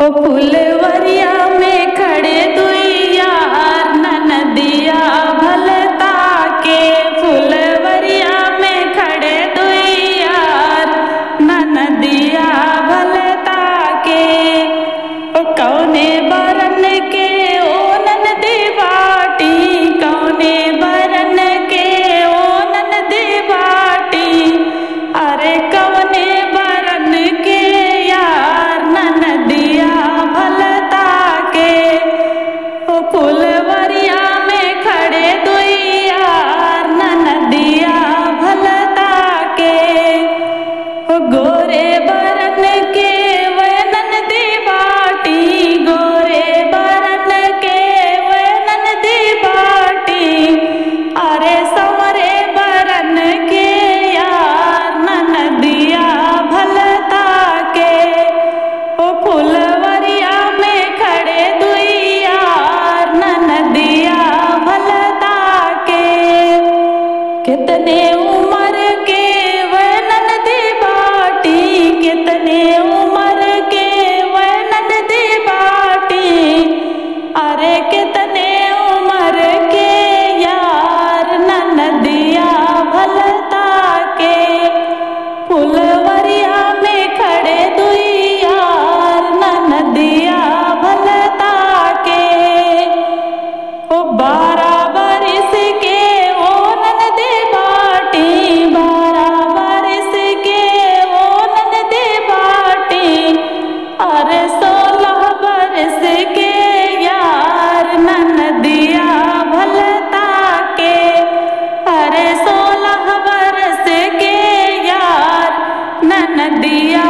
हो फुलवरिया में खड़े दुई यार ननदिया भलता के। फुलवरिया में खड़े दुई यार ननदिया भलता के। ओ कौने बरन के ओ ननदी बाटी, कौने बरन के ओ ननदी बाटी। अरे कौने बरन के यार ननदिया भलता के। ओ फुलवरिया में खड़े दुई यार ननदिया भलता के। ओ गोरे बरन के वे ननदी बाटी, गोरे बरन के वे ननदी बाटी। अरे संवरे बरन के यार ननदिया भलता के। ओ फुलवरिया में खड़े दुई यार ननदिया भलता के। कितने उम्र के वे ननदी बाटी, कितने उम्र के वे ननदी बाटी। अरे कितने उम्र के यार ननदिया भलता के। फुलवरिया में खड़े दुई यार ननदिया भलता के। ओ 12 बरस के ओ ननदी बाटी, 12 बरस के ओ ननदी बाटी। अरे 16 बरस के यार ननदिया भलता के। अरे 16 बरस के यार ननदिया